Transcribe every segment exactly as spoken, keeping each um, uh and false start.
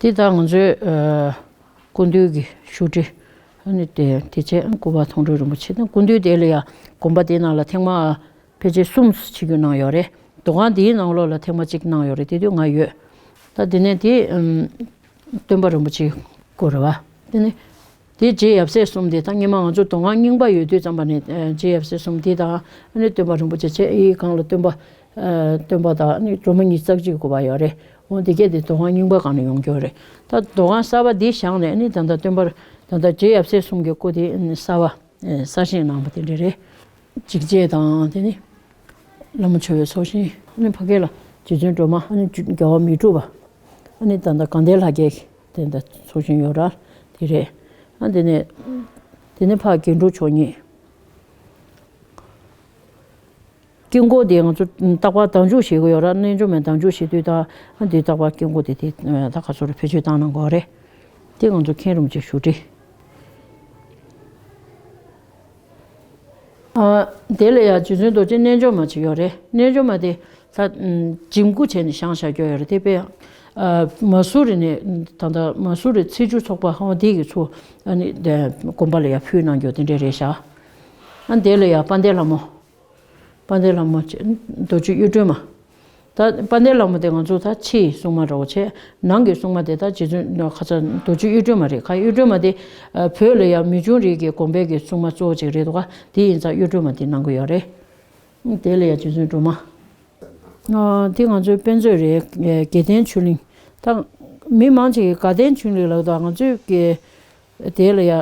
འདི་ད་ང་ཚོའི་ཨ་སྐུ་མདུན་གྱི་བཞུགས་ཁྲི། ཨ་ནི་དེ་དེ་བྱས་སྐུ་པར་མཐོང་གྲོལ་རིན་པོ་ཆེ་དང་སྐུ་མདུན་དེ་ལ་ཡ་དགོན་པ་དེའི་ནང་ལ་ཐེངས་མ་ཕལ་ཆེར་གསུམ་ཕྱེ་རྒྱུ་གནང་ཡོད་རེད། འདུ་ཁང་དེའི་ནང་ལོགས་ལ་ཐེངས་མ་གཅིག་གནང་ཡོད་རེད། དེ་དུས་ང་ཡོད། ད་དེ་ནས་དེ་ཨམ་སྟོན་པ་རིན་པོ་ཆེའི་སྐུ་རེད་བ། དེ་ནས་དེ་རྗེ་ཡབ་སྲས་གསུམ་དེ་ད་སྔོན་མ་ང་ཚོ་འདུ་ཁང་རྙིང་པ་ཡོད་དུས་ཙམ་པ་ནས་ཨ་རྗེ་ཡབ་སྲས་གསུམ་དེ་དང་ཨ་ནི་སྟོན་པ་རིན་པོ་ཆེ་བྱས་ཨི་སྒང་ལ་སྟོན་པ་ཨ་སྟོན་པ་དང་ཨ་ནི་སྒྲོལ་མ་ཉི་ཤུ་རྩ་གཅིག་སྐུ་པར་ཡོད་རེད། འོ་དེ་གས་དེ་འདུ་ཁང་རྙིང་པ་སྒང་ནས་ཡོང་རྒྱུ་རེད། ད་འདུ་ཁང་གསར་པ་འདི་བཞེངས་ནས་ཨ་ནི་ད་ལྟ་སྟོན་པ་ད་ལྟ་རྗེ་ཡབ་སྲས་གསུམ་གྱི་སྐུ་དེ་ཨ་ནི་གསར་པ་ཨ་གསར་བཞེངས་གནང་བ་དེ་འདྲ་རེད། འཇིགས་བྱེད་དང་དེ་ནི་བླ་མ་མཆོད་པའི་ཚོགས་ཞིང་། ཨ་ནི་ཕ་གི་ལ་རྗེ་བཙུན་སྒྲོལ་མ། ཨ་ནི་རྒྱལ་བ་མི་འཁྲུགས་པ། ཨ་ནི་ད་ལྟ་དགའ་ལྡན་ལྷ་རྒྱལ་གྱི་དེ་འདྲ་ཚོགས་ཞིང་ཡོད་ར། དེ་རེད། ཨ་དེ་ནས་དེ་ནས་ཕ་དགེ་འབྲུག་མཆོག་ཉིད། དཀྱིལ་འཁོར་དེ་ང་ཚོ་རྟག་པར་བདག་འཇུག་བྱེད་དགོས་ཡོད་ར། རྣལ་འབྱོར་མས་བདག་འཇུག་བྱེད་དུས་ད་ཨ་འདི་རྟག་པར་དཀྱིལ་འཁོར་དེ་དེ་ད་ག་ཚོད་རེ་བེད་སྤྱོད་བཏང་གནང་དགོས་རེད། དེ་ང་ཚོ་མཁན་རིན་པོ་ཆེ་བཞུགས་ཁྲི། ཨ་དེ་ལ་ཡང་རྗེ་བཙུན་རྡོ་རྗེ་རྣལ་འབྱོར་མ་ཅིག་ཡོད་རེད། རྣལ་འབྱོར་མ་དེ་ད་འཇིམ་སྐུ་བྱས་ནས་བཞེངས་བཞག་རྒྱུ་ཡོད་རེད། དེ་དཔེ་ཨ་མ་སུ་རི་ནས་ད་ལྟ་མ་སུ་རི་ཚེས་བཅུ་ཚོགས་པ་ཧོ་དེ་གི་ཚུར་ཨ་ནི་དེ་དགོན་པ་ལ་ཡང་ཕུལ་གནང་རྒྱུ་དེ་འདྲས་རེད་ཤག་ཨ་དེ་ལ་ཡང་དཔལ་ལྡན་ལྷ་མོ། དཔལ་ལྡན་ལྷ་མོ་ཅེས་རྡོ་རྗེ་གཡུ་སྒྲོན་མ། ད་དཔལ་ལྡན་ལྷ་མོ་དེ་ང་ཚོ་ད་ཕྱི་ཡི་སྲུང་མ་འདྲ་བོ་བྱས། ནང་གི་སྲུང་མ་དེ་ད་རྗེ་བཙུན་ཁ་ཚ་རྡོ་རྗེ་གཡུ་སྒྲོན་མ་རེད། ཁ་གཡུ་སྒྲོན་མ་དེ་ཨ་བོད་ལ་ཡང་མི་ཆུང་རིགས་ཀྱི་དགོན་པའི་གི་སྲུང་མ་གཙོ་བོ་ཅིག་རེད་འདུག་ག་དེ་ཡིན་ཙང་གཡུ་སྒྲོན་མ་དེ་གནང་གི་ཡོད་རེད། དེ་ལ་ཡང་རྗེ་བཙུན་སྒྲོལ་མ། ཨ་དེ་ང་ཚོའི་དཔེ་མཛོད་རེད། དགེ་ལྡན་ཆོས་གླིང་། ད་མི་མང་ཆེ་གིས་དགའ་ལྡན་ཆོས་གླིང་ལབ་འདུག་ང་ཚོའི་གི་དེ་ལ་ཡ་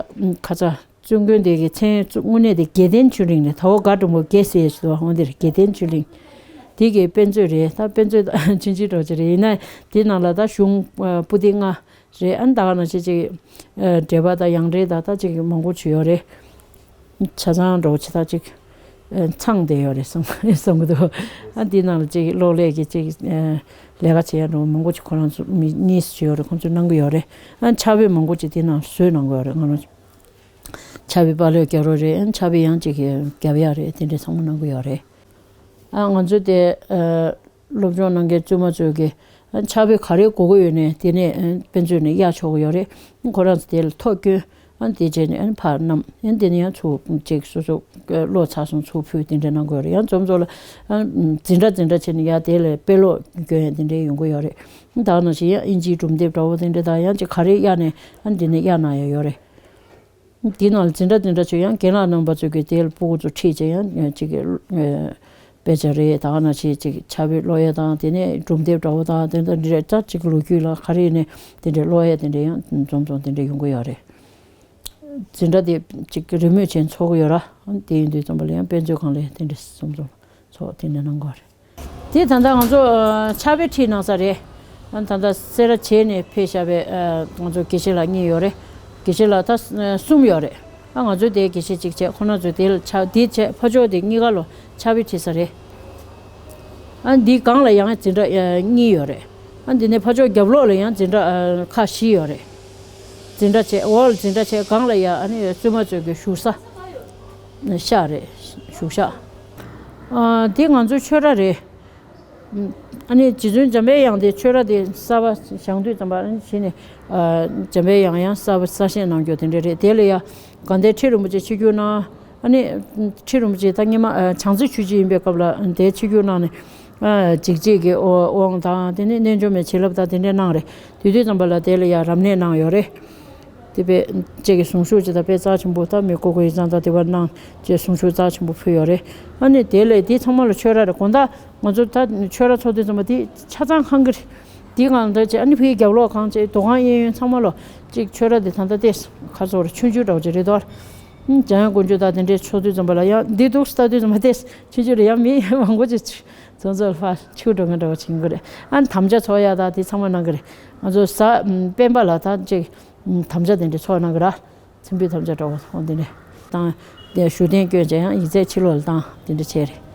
ཁ་ཚ་བཙུན་དགོན་དེ་གི་མཚན་དངོས་གནས་དེ་དགེ་ལྡན་ཆོས་གླིང་རེད། ད་འོ་དགའ་འགྲོ་མོ་དགེ་ཟེར་ཞིག་འདུག་འོ་འདིར་དགེ་ལྡན་ཆོས་གླིང་། དེ་གི་དཔེ་མཛོད་རེད། ད་དཔེ་མཛོད་ཆུང་ཆུང་འདྲ་བོ་ཅིག་རེད། ཡིན་ན་དེ་ནང་ལ་ད་གཞུང་པོ་ཏི་ལྔ་རེད། ཨ་ནི་ད་ག་ནང་བཞིན་ཅིག་འགྲེལ་པ་དང་ཡང་འགྲེལ་དང་ད་ཅིག་མང་པོ་ཅིག་ཡོད་རེད། ཆ་ཚང་འདྲ་བོ་ཅིག་ད་ཅིག་ཚང་བསྡད་ཡོད་རེད་བསམ་བསམ་གི་འདུག་ཨ་འདི་ནང་ལ་ཅིག་གློག་ཀླད་ཀྱི་ཅིག་ལས་ཀ་བྱེད་ཡ་འདྲ་བོ་མང་པོ་ཅིག་ཁོ་རང་ཚོ་མི་གཉིས་ཅིག་ཡོད་རེད། ཁོང་ཚོས་གནང་གི་ཡོད་རེད། ཨ་ཕྱག་དཔེ་མང་པོ་ཅིག་དེ་ནང་བཟོས་གནང་གི་ཡོད་རེད། ང་རང་ཕྱག་དཔེ་དཔའ་ལོས་རྒྱག་རོགས་རེད། ཨ་ཕྱག་དཔེ་ཡང་ཅིག་རྒྱབ་ཡ་རེད། དེ་འདྲ་ཚང་མ་གནང་གི་ཡོད་རེད། ཨ་ང་ཚོ་དེ་ཨ་སློབ་སྦྱོང་གནང་མཁན་བཙུན་མ་ཚོས་ཀྱི་ཨ་ཕྱག་དཔེ་ག་རེ་དགོས་ཀྱི་ཡོད་ནའི་དེ་ནས་ཨ་དཔེ་མཛོད་ནས་གཡར་ཆོག་གི་ཡོད་རེད། ཁོ་རང་ཚོ་དེ་ལ་ཐོ་བསྐྱོན། ཨ་དེ་རྗེས་ནས་ཨ་ཕར་བསྣམས། ཨ་དེ་ནས་ཡང་ཚུར་ཅིག་སོ་སོ་ཀློག་ཚར་སོང་ཚུར་ཕུལ་དེ་འདྲ་གནང་གི་ཡོད་རེད། ཡང་འཛོམས་འཛོམས་ལ་ཨ་འཛིན་གྲྭ་འཛིན་གྲྭ་བྱས་ནས་ཡང་དེ་ལ་དཔེ་ཀློག་སྐྱོན་ཡ་དེ་འདྲ་ཡོང་གི་ཡོད་རེད། ད་ནང་བཞིན་ཡང་ཨིན་ཇིའི་སྒྲུང་དེབ་འདྲ་བོ་དེ་འདྲ་དང་ཡང་ཅིག་ག་རེ་གཡར་ནས་ཨ་འདི་ནས་གཡར་གནང་ཡ་ཡོད་རེད། དེའི་ནང་ལ་འཛིན་གྲྭ་འཛིན་གྲྭ་ཚོས་ཡང་རྒན་ལགས་རྣམ་པ་ཚོས་ཀྱི་དེ་ལ་སྤུ་གུ་ཚོ་ཁྲིད་བྱས་ཡང་ཅིག་གི་དཔེ་ཆ་རེད། ད་ག་ནང་བཞིན་ཅིག་ཕྱག་དཔེ་ཀློག་ཡས་དང་དེ་ནས་སྒྲུང་དེབ་འདྲ་བོ་དང་དེ་འདྲ་འདི་རེད། ད་ཅིག་ལོ་རྒྱུས་ལ་ག་རེ་ཡིན་ནའི་དེ་འདྲའི་ཀློག་ཡས་དེ་འདྲ་ཡང་འཛོམས་འཛོམས་དེ་འདྲ་ཡོང་གི་ཡོད་རེད། འཛིན་གྲྭ་དེ་ཅིག་རེས་མོས་བྱས་ཚོགས་ཀྱི་ཡོད་ར། དེ་ཡིན་དུས་ཙམ་པ་ལ་ཡང་དཔེ་མཛོད་ཁང་ལ་དེ་འདྲ་འཛོམས་འཛོམས་ཚོགས་དེ་འདྲ་གནང་གི་ཡོད་རེད། དེ་ད་ལྟ་ང་ཚོ་ཨ་ཕྱག་དཔེ་ཁྲིད་གནང་ས་རེད། ཨ་ད་ལྟ་སེ་ར་བྱེས་ནས་ཕེབས་བཞག་པའི་ཨ་ང་ཚོ་དགེ་བཤེས་ལགས་གཉིས་ཡོད་རེད། དགེ་བཤེས་ལགས་ད་ཨ་གསུམ་ཡོད་རེད། ཨ་ང་ཚོ་དེ་དགེ་བཤེས་གཅིག་བྱས། ཁོ་རང་ཚོ་དེ་ལ་ཕྱག་དེ་བྱས་ཕར་ཕྱོགས་དེ་གཉིས་ཀ་ལོ་ཕྱག་དཔེ་ཁྲིད་ས་རེད། ཨ་འདི་སྒང་ལ་ཡང་འཛིན་གྲྭ་ཨ་གཉིས་ཡོད་རེད། ཨ་འདི་ནས་ཕར་ཕྱོགས་རྒྱབ་ལོགས་ལ་ཡང་འཛིན་གྲྭ་ཨ་ཁག་བཞི་ཡོད་རེད། འཛིན་གྲྭ་བྱས། འོག་ལ་འཛིན་གྲྭ་བྱས། སྒང་ལ་ཡ་ཨ་ནི་བཙུན་མ་ཚོའི་གི་བཞུགས་ས་ཤག་རེད། བཞུགས་ཤག་ཨ་འདི་ང་ཚོའི་ཆོས་ར་རེད། ཨ་ནི་རྗེ་བཙུན་འཇམ་པའི་དབྱངས་དེ་ཆོས་ར་དེ་གསར་པ་བཞེངས་དུས་ཙམ་པ་ཨ་ནི་གཞི་ནས་ཨ་འཇམ་པའི་དབྱངས་ཡང་གསར་པ་གསར་བཞེངས་གནང་རྒྱུ་དེ་འདྲ་རེད། དེ་ལ་ཡ་དགའ་ལྡན་ཁྲི་རིན་པོ་ཆེ་ཆིབས་བསྒྱུར་གནང་། ཨ་ནི་ཁྲི་རིན་པོ་ཆེ་ད་སྔོན་མ་ཨ་བྱང་རྩེ་ཆོས་རྗེ་ཡིན་པའི་སྐབས་ལ་དེ་ཆིབས་བསྒྱུར་གནང་ནས་ཨ་འཇིགས་བྱེད་ཀྱི་དབང་དང་དེ་ནས་རྣལ་འབྱོར་མའི་བྱིན་རླབས་དང་དེ་འདྲ་གནང་རེད། དེ་དུས་ཙམ་པ་ལ་དེ་ལ་ཡ་རབ་གནས་གནང་ཡོད་རེད། དེ་དཔེ་ཅིག་གི་གཟུངས་གཞུག་ཅིག་དང་དཔེ་རྩ་ཆེན་པོ་ད་མི་ཀོ་ཀོ་ཡི་ཙང་ད་དེ་བར་གནང་ཅེས་གཟུངས་གཞུག་རྩ་ཆེན་པོ་ཕུལ་ཡོད་རེད། ཨ་ནི་དེ་ལས་དེ་ཚང་མ་ལ་ཆོས་ར་རེད། དགོང་དག་ང་ཚོ་ད་ཆོས་ར་ཚོགས་དུས་ཙམ་པ་དེ་ཆ་ཚང་ཁང་གི་རེད། དེའི་སྒང་ལ་ད་ཅིག་ཨ་ནི་ཕའི་རྒྱབ་ལོགས་ཁང་ཅིག་འདུ་ཁང་གཡས་གཡོན་ཚང་མ་ལ་ཅིག་ཆོས་ར་དེ་ད་ལྟ་ཏེས་ཁ་ཚོར་ཆུང་ཆུང་འདྲ་བོ་ཅིག་རེད་དོ། འཇམ་དབྱངས་དཀོན་མཆོག་དང་དེ་འདྲའི་ཚོགས་དུས་ཙམ་པ་ལ་ཡང་འདི་འདུག་ལྟ་དུས་ཙམ་པ་ཏེས་ཆུང་ཆུང་རེད། ཡང་མི་མང་པོ་ཅིག་ཚོ་ཚོ་ལ་ཕར་ཆུ་འགྲོ་མཁན་འདྲ་བོ་ཅིག་ཡིན་གི་རེད། ཨ་ནི་དམ་བཅའ་ཚོགས་ཡ་ད་དེ་ཚང་མ་གནང་གི་རེད། ང་ཚོ་གཟའ་སྤེན་པ་ལ་ད་ཅིག་དམ་བཅའ་དེ་འདྲ་ཚོགས་གནང་གི་ར། ཚེམ་བུའི་དམ་བཅའ་འདྲ་བོ་འོ་དེ་འདྲ་བཏང་། དེ་བཞུགས་གདན་བསྐྱོན་བྱས་ཡང་ཡིག་ཚད་ཕྱི་ལོགས་ལ་བཏང་དེ་འདྲ་བྱས་རེད།